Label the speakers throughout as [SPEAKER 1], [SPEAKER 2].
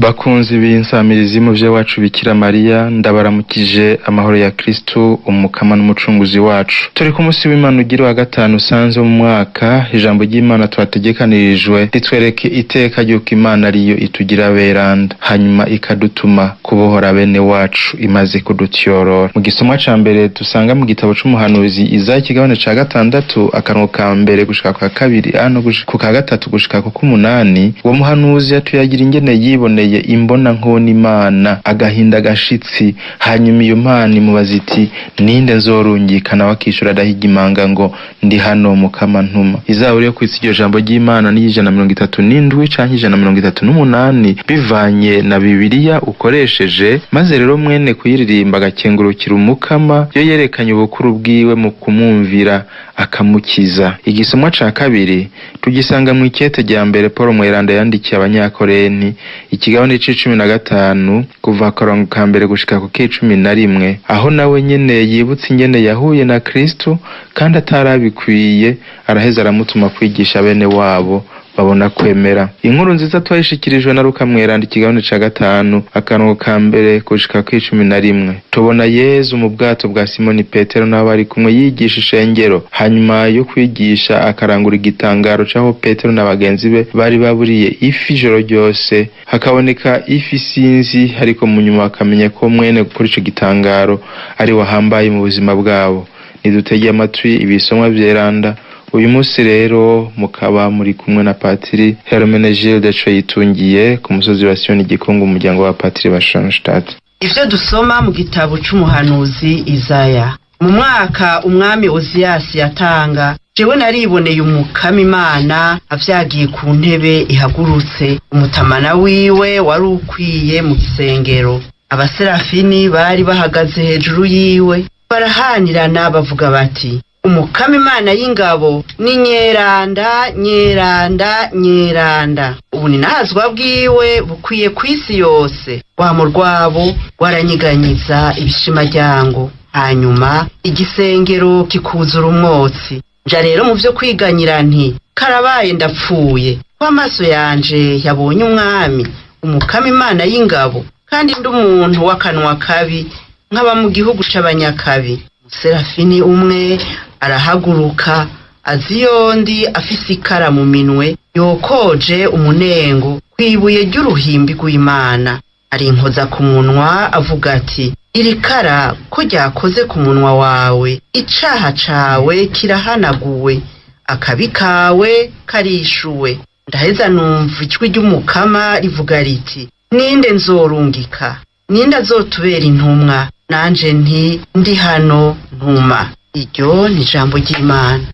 [SPEAKER 1] Bakunzi b'insamirizi muvyeyi wacu Bikira Mariya, ndabaramukije amahoro ya Kristo umukama n'umucunguzi wacu. Turi ku munsi w'Imana ugira wa gatanu usanzwe mu mwaka. Ijambo ry'Imana twategekanirijwe ritwereke iteka ry'uko Imana ariyo itugira beranda, hanyuma ikadutuma kubohora bene wacu imaze kudutyorora. Mu gisomwa ca mbere dusanga mu gitabo c'umuhanuzi Izaya ikigabane ca 6 akarongo ka mbere gushika kwa kabiri ano ku ka gatatu gushika ku k'umunani, uwo muhanuzi yatuyagira ingene yiboneye imbona nkona Imana agahinda gashitsi, hanyuma iyo Mana imubaza iti ninde nzorungikana, wakishura adahiga imanga ngo ndi hano mukama ntuma. Izaburi yo kwitsa iryo jambo ry'Imana ni 137 canke 138 bivanye na Bibiliya ukoresheje, maze rero mwene kuyiririmba agakengurukira umukama yo yerekanye ubukuru bwiwe mu kumwumvira akamukiza. Igisomwa ca kabiri tugisanga mu ikete rya mbere Paul Mweranda yandikiye abanyakorenti ikigabane c'icumi na gatanu kuva akarongo ka mbere gushika ku k'icumi na rimwe, aho nawe nyene yibutse ingene yahuye na Kristo kandi atarabikwiye, araheza aramutuma kwigisha bene wabo babona kwemera. Inkuru nziza twayishikirijwe na Luka Mweranda ikigabane ca 5 akarongo ka mbere gushika kw'icumi na rimwe. Tubona Yezu mu bwato bwa Simoni Petero n'abo bari kumwe yigisha ishengero, hanyuma yo kwigisha akarangura igitangaro c'aho Petero na bagenzi be bari baburiye ifi ijoro ryose, hakaboneka ifi sinzi, ariko mu nyuma bakamenya ko mwene gukora ico gitangaro ari wahambaye mu buzima bwabo. Nidutege amatwi ibisomwa vyeranda. Uyu munsi rero mukaba muri kumwe na Patiri Hermenegilde Coyitungiye ku musozi wa Siyoni Gikungu, umuryango wa Patiri ba Schoenstatt.
[SPEAKER 2] Ivyo dusoma mu gitabo c'umuhanuzi Izaya. Mu mwaka umwami Oziyasi yatanga, jewe nariboneye umukama Imana avyagiye ku ntebe ihagurutse, umutamana wiwe wari ukwiye mu gisengero. Abaserafini bari bahagaze hejuru yiwe, barahanirana bavuga bati: Umukama Imana y'ingabo ni nyeranda, nyeranda, nyeranda. Ubuninahazwa bwiwe bukwiye kw'isi yose. Rwamo rwabo rwaranyiganyiza ibishimaryango, hanyuma igisengero kikuzura umwotsi. Nja rero mu vyo kwiganyira nti: karabaye ndapfuye, ko amaso yanje yabonye umwami, umukama Imana y'ingabo, kandi ndi umuntu w'akanwa kabi, nkaba mu gihugu c'abanyakabi. Umuserafini umwe arahaguruka azi yondi afise ikara mu minwe yokoje umunengo kw'ibuye ry'uruhimbi rw'Imana, arinkoza ku munwa avuga ati: iri kara ko ryakoze ku munwa wawe, icaha cawe kirahanaguwe, akabi kawe karishuwe. Ndaheza numva ijwi ry'umukama rivuga riti: ninde nzorungika? Ninde azotubera intumwa? Nanje nti: ndi hano ntuma. Iryo ni ijambo ry'Imana.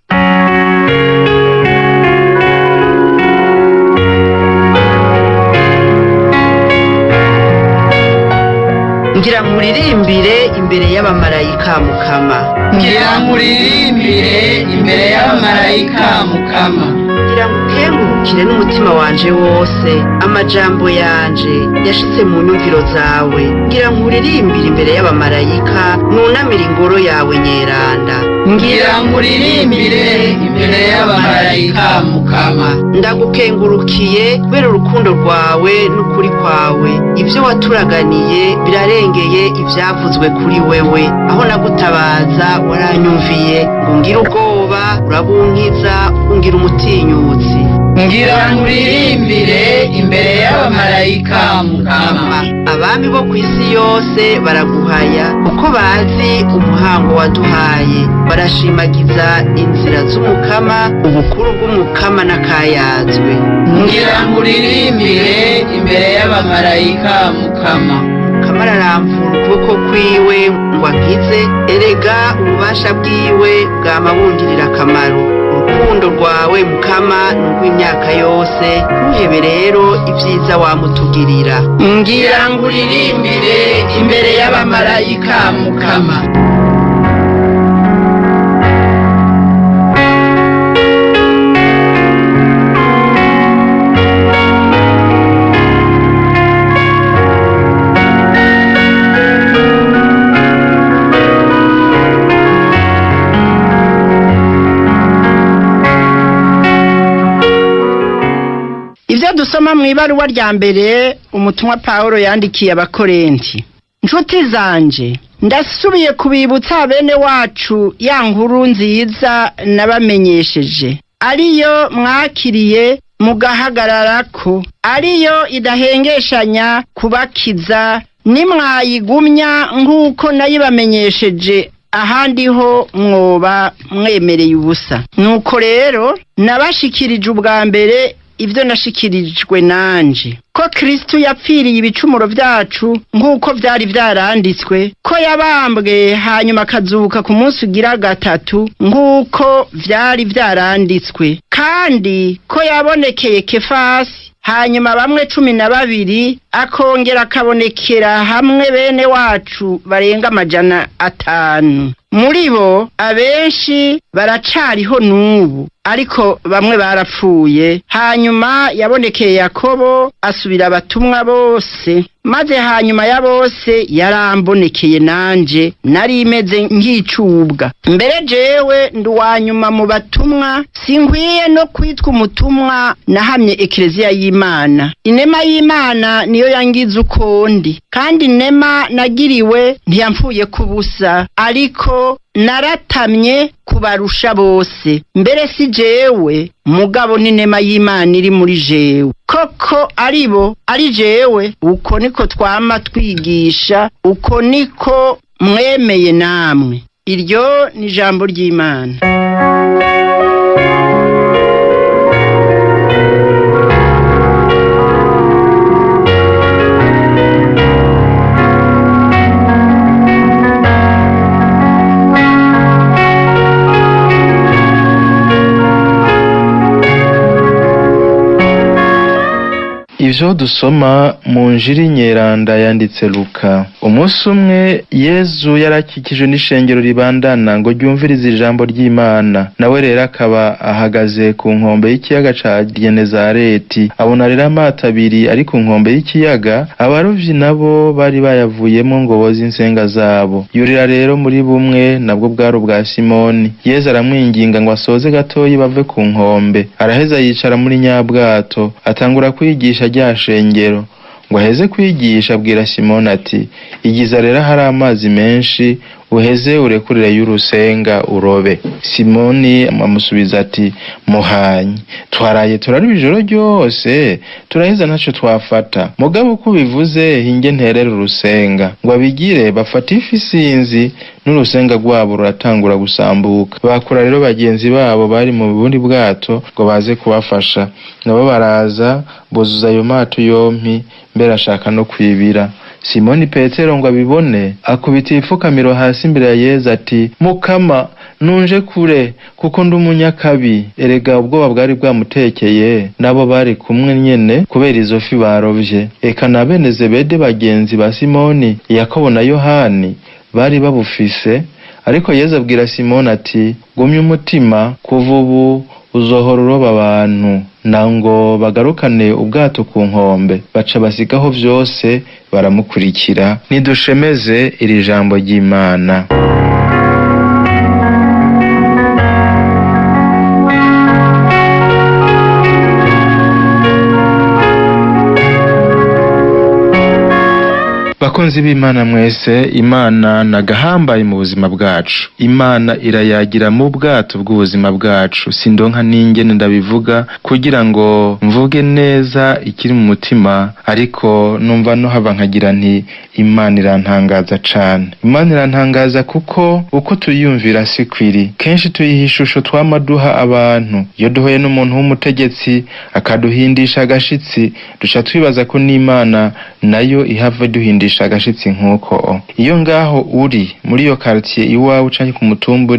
[SPEAKER 2] Ngira nkuririmbire imbere y'abamarayika mukama.
[SPEAKER 3] Ngira nkuririmbire imbere y'abamarayika mukama.
[SPEAKER 2] Ngira ngukengurukire n'umutima wanje wose, amajambo yanje yashitse mu nyumviro zawe. Ngira nkuririmbire imbere y'abamarayika, nunamire ingoro yawe nyeranda.
[SPEAKER 3] Ngira nkuririmbire imbere y'abamarayika mukama.
[SPEAKER 2] Ndagukengurukiye kubera urukundo rwawe n'ukuri kwawe. Ivyo waturaganiye birarengeye ivyavuzwe kuri wewe. Aho nagutabaza waranyumviye, ngo ngire ubwoba urabunkiza, ungira umutinyutsi.
[SPEAKER 3] Ngira nkuririmbire imbere y'abamarayika mukama.
[SPEAKER 2] Abami bo kw'isi yose baraguhaya, kuko bazi umuhango waduhaye. Barashimagiza inzira z'umukama, ubukuru bw'umukama n'akayazwe.
[SPEAKER 3] Ngira nkuririmbire imbere y'abamarayika mukama.
[SPEAKER 2] Mukama araramvura ukuboko kwiwe ngo ankize, erega ububasha bwiwe bwama bungirira akamaro. Urukundo rwawe mukama ni urw'imyaka yose, ntuhebe rero ibyiza wamutugirira.
[SPEAKER 3] Ngira nkuririmbire imbere y'abamarayika mukama.
[SPEAKER 2] Ivyo
[SPEAKER 4] Ivyo dusoma mu ibaruwa rya mbere umutumwa Pawulo yandikiye abakorenti. Nshuti zanje, ndasubiye kubibutsa bene wacu ya nkuru nziza nabamenyesheje, ariyo mwakiriye mugahagararako, ariyo idahengeshanya kubakiza, nimwayigumya nk'uko nayibamenyesheje ahandi ho mwoba mwemereye ubusa. Nuko rero nabashikirije ubwa mbere ivyo nashikirijwe nanje, ko Kristo yapfiriye ibicumuro vyacu nk'uko vyari vyaranditswe, ko yabambwe hanyuma akazuka ku munsi ugira gatatu nk'uko vyari vyaranditswe, kandi ko yabonekeye Kefasi, hanyuma bamwe 12, akongera akabonekera hamwe bene wacu barenga 500. Muri bo abenshi baracariho n'ubu, ariko bamwe barapfuye. Hanyuma yabonekeye Yakobo, asubira abatumwa bose, maze hanyuma ya bose yarambonekeye nanje nari imeze nk'icubwa. Mbere jewe ndi uwa nyuma mu batumwa, sinkwiye no kwitwa umutumwa, nahamye ekleziya y'Imana. Inema y'Imana niyo yangize uko ndi, kandi inema nagiriwe ntiyamfuye kubusa, ariko naratamye kubarusha bose. Mbere si jewe, mugabo n'inema y'Imana iri muri jewe. Koko aribo ari jewe, uko niko twama twigisha, uko niko mwemeye namwe. Iryo ni ijambo ry'Imana.
[SPEAKER 1] Ivyo dusoma mu njiri nyeranda yanditse Luka. Umunsi umwe Yezu yarakikijwe n'ishengero ribandana ngo ryumvirize ijambo ry'Imana. Nawe rero akaba ahagaze ku nkombe y'ikiyaga ca Genezareti. Abona rero amato abiri ari ku nkombe y'ikiyaga, abarovyi nabo bari bayavuyemo ngo boze insenga zabo. Yurira rero muri bumwe, nabwo bwari ubwa Simoni. Yezu aramwinginga ngo asoze gatoyi bave ku nkombe. Araheza yicara muri nyabwato, atangura kwigisha rya shengero. Ngo aheze kwigisha abwira Simoni ati: igiza rero hari amazi menshi, uheze urekurire y'urusenga urobe. Simoni amusubiza ati: muhanyi, twaraye turaroba ijoro ryose, turaheza ntaco twafata. Mugabo uko ubivuze hinge nterere urusenga. Ngo abigire bafata ifi isinzi, n'urusenga rwabo ruratangura gusambuka. Bakura rero bagenzi babo bari mu bundi bwato ngo baze kubafasha, nabo baraza buzuza ayo mato yompi, mbere ashaka no kwibira. Simoni Petero ngo abibone, akubita ipfukamiro hasi imbere ya Yezu ati: Mukama, nunje kure kuko ndi umunyakabi. Erega ubwoba bwari bwamutekeye, nabo bari kumwe nyene kubera izo fi barovye. Eka na bene Zebede bagenzi ba Simoni, Yakobo na Yohani bari babufise. Ariko Yezu abwira Simoni ati: gumya umutima, kuva ubu uzohora uroba abantu. Na ngo bagarukane ubwato ku nkombe, baca basigaho vyose baramukurikira. Nidushemeze iri jambo ry'Imana. Bakunzi b'Imana mwese, Imana nagahambaye mu buzima bwacu. Imana irayagira mu bwato bw'ubuzima bwacu. Sindonka n'ingene ndabivuga kugira ngo mvuge neza ikiri mu mutima, ariko numva no hava nkagira nti Imana irantangaza cane. Imana irantangaza kuko uko tuyiyumvira si kwiri. Kenshi tuyiha ishusho twama duha abantu. Iyo duhuye n'umuntu w'umutegetsi akaduhindisha agashitsi, duca twibaza ko n'Imana nayo ihava iduhindisha agashitsi nk'uko. Iyo ngaho uri muri iyo quartier iwawe canke ku mutumba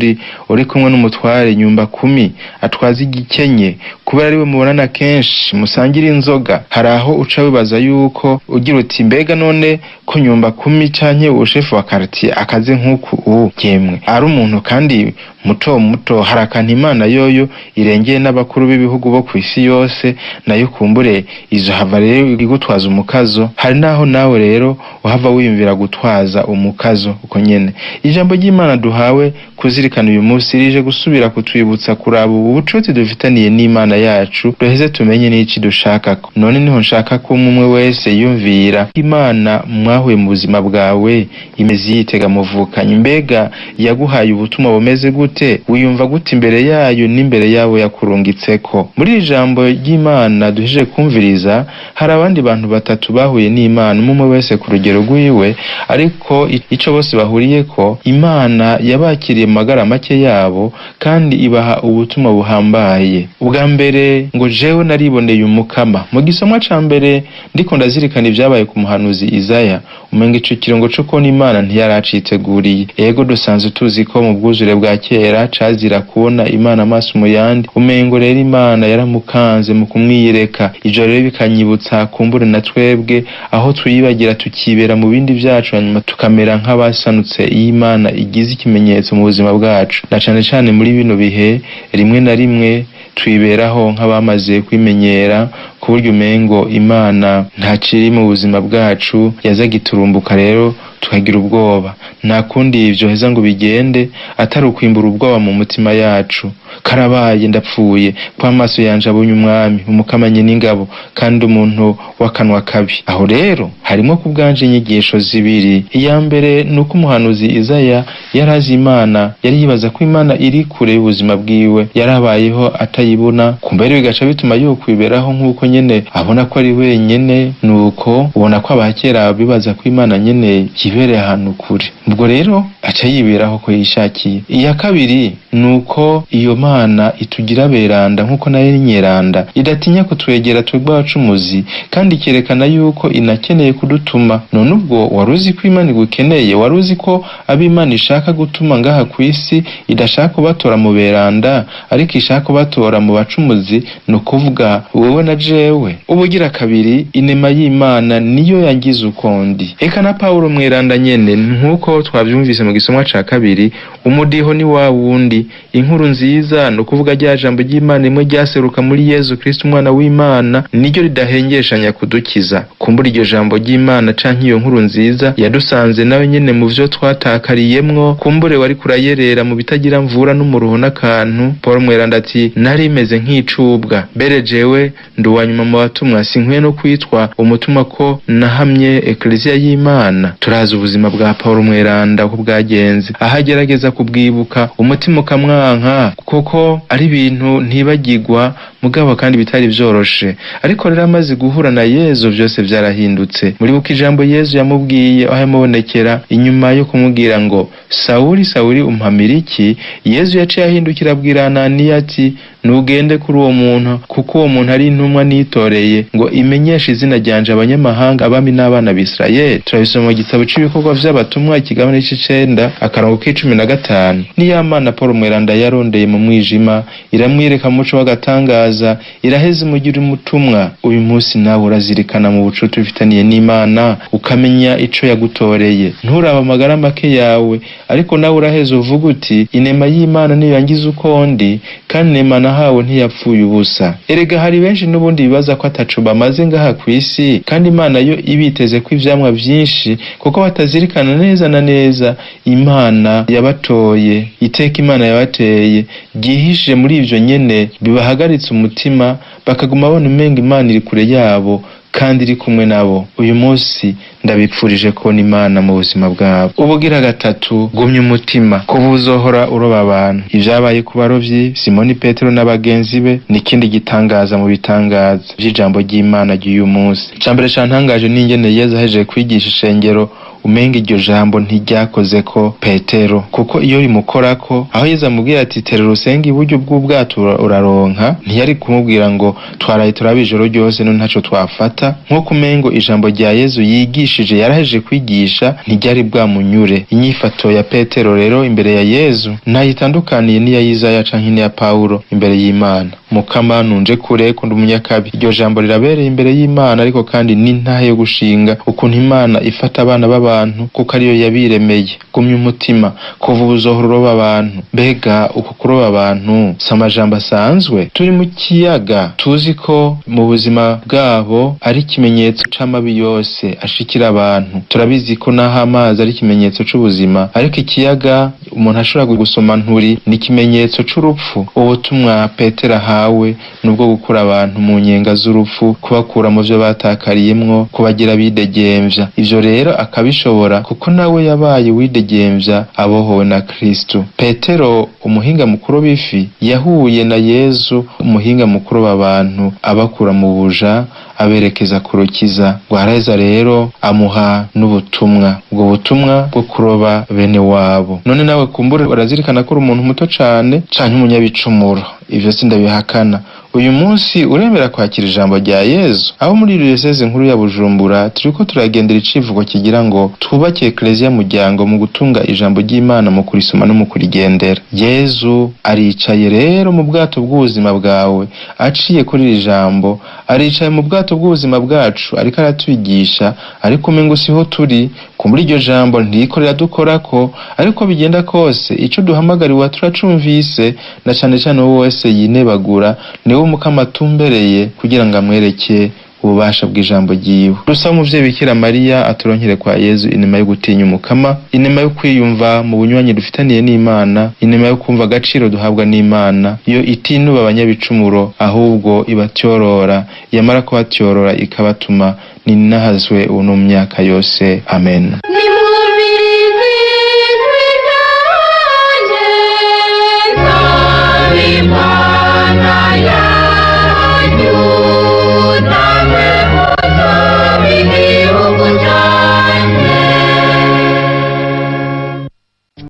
[SPEAKER 1] uri kumwe n'umutware nyumba kumi atwaza igikenye, kubera ariwe mubonana kenshi musangira inzoga, hari aho uca wibaza yuko ugira uti mbega none ko nyumba kumi canke ushefu wa quartier akaze nk'uku ubu, yemwe ari umuntu kandi Muto muto hari akantu Imana yoyo irengeye n'abakuru b'ibihugu bo kw'isi yose, nayo kumbure izohava rero igutwaza umukazo. Hari naho nawe rero uhava wiyumvira gutwaza umukazo uko nyene. Ijambo ry'Imana duhawe kuzirikana uyu munsi rije gusubira kutwibutsa kuraba ubucuti dufitaniye n'Imana yacu, duheze tumenye n'ici dushakako. None niho nshaka ko umwe wese yumvira Imana mwahuye mu buzima bwawe imeze yitega muvukanye. Mbega yaguhaye ubutumwa bumeze gute? Wiyumva gute imbere yayo n'imbere yabo yakurungitseko? Muri iri jambo ry'Imana duhejeje kumviriza, hari abandi bantu batatu bahuye n'Imana, umwe wese ku rugero rwiwe, ariko ico bose bahuriyeko, Imana yabakiriye mu magara make yabo kandi ibaha ubutumwa buhambaye. Ubwa mbere ngo jewe nariboneye Umukama. Mu gisomwa ca mbere ndiko ndazirikana ivyabaye ku muhanuzi Izaya, umenga ico kirongo co kubona Imana ntiyaraciteguriye. Ego dusanzwe tuzi ko mu bwuzure bwa kera cazira kubona Imana amaso mu yandi, umengo rero Imana yaramukanze mu kumwiyereka. Ivyo rero bikanyibutsa kumbure na twebwe aho twiyibagira tukibera mu bindi vyacu, hanyuma tukamera nk'abasanutse iyo Imana igize ikimenyetso mu buzima bwacu. Na cane cane muri bino bihe rimwe na rimwe twiberaho nk'abamaze kwimenyera, ku buryo umengo Imana ntakiri mu buzima bwacu, yaza giturumbuka rero tukagira ubwoba. Nta kundi vyoheza ngo bigende atari ukwimbura ubwoba mu mutima yacu. Karabaye ndapfuye, ko amaso yanje abonye Umwami, umukamanye n'ingabo, kandi umuntu w'akanwa kabi. Aho rero harimwo ku bwanje inyigisho zibiri. Iya mbere ni uko umuhanuzi Izaya yarazi Imana, yari yibaza ko Imana iri kure y'ubuzima bwiwe, yarabayeho atayibona, kumbe rero bigaca bituma yokwiberaho nk'uko nyene abona ko ari wenyene. Nuko ubona ko abakera bibaza ko Imana nyene yibereye ahantu kure, ubwo rero aca yiberaho ko yishakiye. Iya kabiri ni uko iyo Mana itugira beranda nk'uko nayo ari nyeranda, idatinya kutwegera twebwe abacumuzi, kandi ikerekana yuko inakeneye kudutuma. None ubwo wari uzi ko Imana igukeneye? Wari uzi ko abo Imana ishaka gutuma ngaha kw'isi idashaka kubatora mu beranda, ariko ishaka kubatora mu bacumuzi, ni ukuvuga wewe na jewe. Ubugira kabiri, inema y'Imana niyo yangize uko ndi. Eka na Pawulo mweranda nyene, nk'uko twavyumvise mu gisomwa ca kabiri, umudiho ni wa wundi, inkuru nziza ni ukuvuga rya jambo ry'Imana rimwe ryaseruka muri Yezu Kristo umwana w'Imana, niryo ridahengeshanya kudukiza. Kumbura iryo jambo ry'Imana canke iyo nkuru nziza yadusanze nawe nyene mu vyo twatakariyemwo, kumbure wari kurayerera mu bitagira mvura n'umuruho n'akantu. Paul mweranda ati nari meze nk'icubwa, mbere jewe ndi uwa nyuma mu batumwa, sinkwiye no kwitwa umutumwa ko nahamye ekleziya y'Imana. Turazi ubuzima bwa Paul mweranda uko bwagenze, aho agerageza kubwibuka umutima ukamwanka, kuko ari ibintu ntibagirwa mugabo kandi bitari vyoroshe. Ariko rero amaze guhura na Yezu vyose vyarahindutse. Muribuka ijambo Yezu yamubwiye aho yamubonekera inyuma yo kumubwira ngo Sawuli Sawuli umpamira iki? Yezu yaciye ahindukira abwira Ananiya ati nugende kuri uwo muntu, kuko uwo muntu ari intumwa nitoreye ngo imenyeshe izina ryanje abanyamahanga, abami n'abana b'Isirayeli. Turabisoma mu gitabo c'ibikorwa vy'abatumwa ikigabane c'icenda akarongo k'15. Niya Mana Paul mweranda yarondeye mu mwijima, iramwereka mu muco w'agatangaza, iraheza imugira umutumwa. Uyu munsi nawe urazirikana mu bucuti ufitaniye n'Imana, ukamenya ico yagutoreye. Nturaba amagara make yawe, ariko nawe uraheza uvuga uti inema y'Imana niyo yangize uko ndi, kandi inema nahawe ntiyapfuye ubusa. Erega hari benshi n'ubundi bibaza ko ataco bamaze ngaha kw'isi, kandi Imana yo ibiteze ko ivyamwa vyinshi, kuko batazirikana neza na neza Imana yabatoye, iteka Imana yabateye ryihishe muri ivyo nyene bibahagaritse umutima, bakaguma babona umenga Imana iri kure yabo kandi iri kumwe nabo. Uyu munsi ndabipfurije kubona Imana mu buzima bwabo. Ubugira gatatu, gumya umutima kuba uzohora uroba abantu. Ivyabaye ku barovyi Simoni Petero n'abagenzi be ni ikindi gitangaza mu bitangaza vy'ijambo ry'Imana ry'uyu munsi. Icambere cantangaje ni ingene Yezu ahejeje kwigisha ishengero, umenga iryo jambo ntiryakozeko Petero, kuko iyo rimukorako, aho Yezu amubwira ati terera usenge iburyo bw'ubwato uraronka, ntiyari kumubwira ngo twaraye turaba ijoro ryose none ntaco twafata. Nk'uko umengo ijambo rya Yezu yigishije yarahejeje kwigisha ntiryari bwamunyure. Inyifato ya Petero rero imbere ya Yezu ntayitandukaniye n'iya Yizaya canke n'iya Pawulo imbere y'Imana. Mukama, nunje kure kundi umunyakabi. Iryo jambo rirabereye imbere y'Imana, ariko kandi ni ntahe yo gushinga ukuntu Imana ifata abana b'abantu, kuko ariyo yabiremeye. Gumya umutima, kuva ubu uzohora uroba abantu. Mbega uko kuroba abantu si amajambo asanzwe? Turi mu kiyaga, tuzi ko mu buzima bwabo ari ikimenyetso c'amabi yose ashikira abantu. Turabizi ko naho amazi ari ikimenyetso c'ubuzima, ariko ikiyaga umuntu ashobora gusoma nturi ni ikimenyetso c'urupfu. Ubutumwa Petero ahawe nubwo gukura abantu mu nyenga z'urupfu, kubakura mu vyo batakariyemwo, kubagira bidegemvya. Ivyo rero akabishobora kuko nawe yabaye uwidegemvya abohowe na Kristo. Petero umuhinga mukuru w'ifi yahuye na Yezu umuhinga mukuru w'abantu, abakura mu buja aberekeza ku rukiza. Rwaraheza rero amuha n'ubutumwa, ubwo butumwa bwo kuroba bene wabo. None nawe kumbure urazirikana ko uri umuntu muto cane canke umunyabicumuro, ivyo sindabihakana. Uyu munsi uremera kwakira ijambo rya Yezu? Aho muri diyoseze nkuru ya Bujumbura turiko turagendera icivugo kigira ngo twubake ekleziya muryango mu gutunga ijambo ry'Imana, mu kurisoma no mu kurigendera. Yezu aricaye rero mu bwato bw'ubuzima bwawe, aciye kuri iri jambo aricaye mu bwato bw'ubuzima bwacu, ariko aratwigisha, ariko umengo siho turi. Kumbura iryo jambo ntiriko riradukorako, ariko bigenda kose ico duhamagariwe turacumvise, na cane cane uwo wese yinebagura niwe Umukama atumbereye kugira ngo amwereke ububasha bw'ijambo ryiwe. Rusaba umuvyeyi Bikira Mariya aturonkere kwa Yezu inema yo gutinya Umukama, inema yo kwiyumva mu bunywanyi dufitaniye n'Imana, inema yo kumva agaciro duhabwa n'Imana, iyo itinuba abanyabicumuro ahubwo ibatyorora, yamara kubatyorora ikabatuma. Ninahazwe ubu no mu myaka yose. Amen.
[SPEAKER 5] Nimwumvirize.